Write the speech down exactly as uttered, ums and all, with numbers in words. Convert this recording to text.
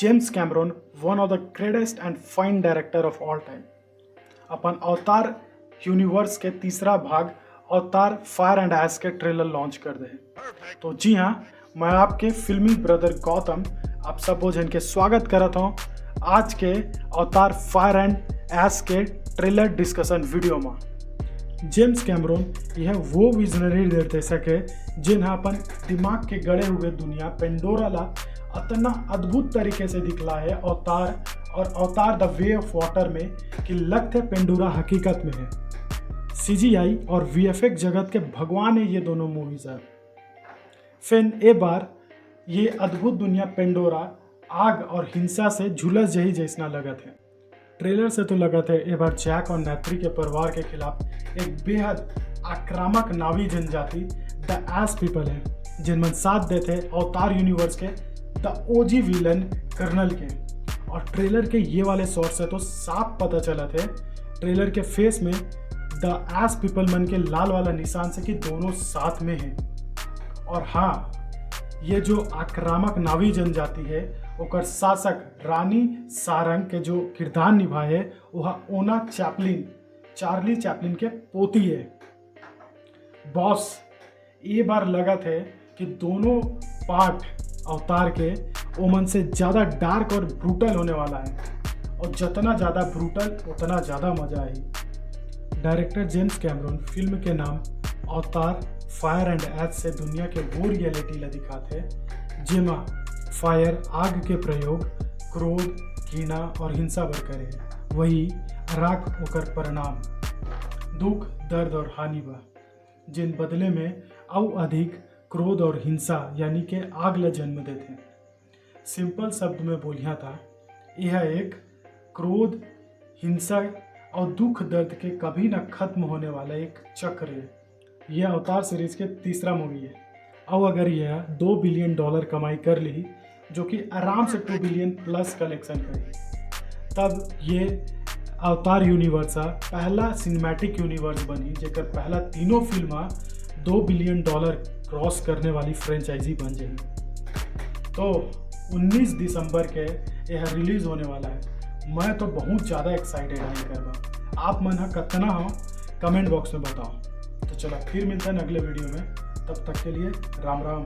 James Cameron, one of the greatest and fine director of all time, अपन अवतार universe के तीसरा भाग अवतार फायर एंड एश के ट्रेलर लॉन्च कर दे। तो जी हाँ, मैं आपके फिल्मी ब्रदर गौतम आप सब झन के स्वागत करत हूँ आज के अवतार फायर एंड एश के ट्रेलर डिस्कशन वीडियो में। जेम्स कैमरून यह वो विजनरी निर्देशक है जिन हा अपन दिमाग के गड़े हुए दुनिया पेंडोरा ला अतना अद्भुत तरीके से दिखला है अवतार और अवतार द वे ऑफ वाटर में कि लगथे पेंडोरा हकीकत में है। सीजीआई और वीएफएक्स जगत के भगवान है ये दोनों मूवीज है। फिर ए बार ये अद्भुत दुनिया पेंडोरा आग और हिंसा से झुलस जही जैसना लगत है। ट्रेलर से तो लगत है ए बार जैक और नेत्री के परिवार के खिलाफ एक बेहद आक्रामक नावी जनजाति द एश पीपल है, जिन मन साथ देथे अवतार यूनिवर्स के द ओजी विलन कर्नल के। और ट्रेलर के ये वाले शॉट से तो साफ पता चलत है ट्रेलर के फेस में द एश पीपल मन के लाल वाला निशान से कि दोनों साथ में हैं। और हाँ, ये जो आक्रामक नावी जनजाति है ओकर शासक रानी सारंग के जो किरदार निभाए है वह ओना चैपलिन, चार्ली चैपलिन के पोती है। बॉस, ये बार लगत है कि दोनों पार्ट अवतार के ओमन से ज़्यादा डार्क और ब्रूटल होने वाला है और जितना ज़्यादा ब्रूटल उतना ज़्यादा मज़ा आई। डायरेक्टर जेम्स कैमरून फिल्म के नाम अवतार फायर एंड एश से दुनिया के वो रियलिटी ला दिखाथे जेमा फायर आग के प्रयोग क्रोध, घृणा और हिंसा बर करे, वही राख ओकर परिणाम दुख, दर्द और हानि बा, जिन बदले में अउ अधिक क्रोध और हिंसा यानी के आग ला जन्म देथे। सिंपल शब्द में बोलिया था, यह एक क्रोध, हिंसा और दुख दर्द के कभी ना खत्म होने वाला एक चक्र है। यह अवतार सीरीज के तीसरा मूवी है। अब अगर यह दो बिलियन डॉलर कमाई कर ली, जो कि आराम से टू बिलियन प्लस कलेक्शन करी, तब ये अवतार यूनिवर्स पहला सिनेमैटिक यूनिवर्स बनी जेकर पहला तीनों फिल्म दो बिलियन डॉलर क्रॉस करने वाली फ्रेंचाइजी बन जाए। तो उन्नीस दिसंबर के यह रिलीज होने वाला है। मैं तो बहुत ज़्यादा एक्साइटेड हूँ एकर बर। आप मन ह कतना हो कमेंट बॉक्स में बताओ। तो चलो फिर मिलते हैं अगले वीडियो में, तब तक के लिए राम राम।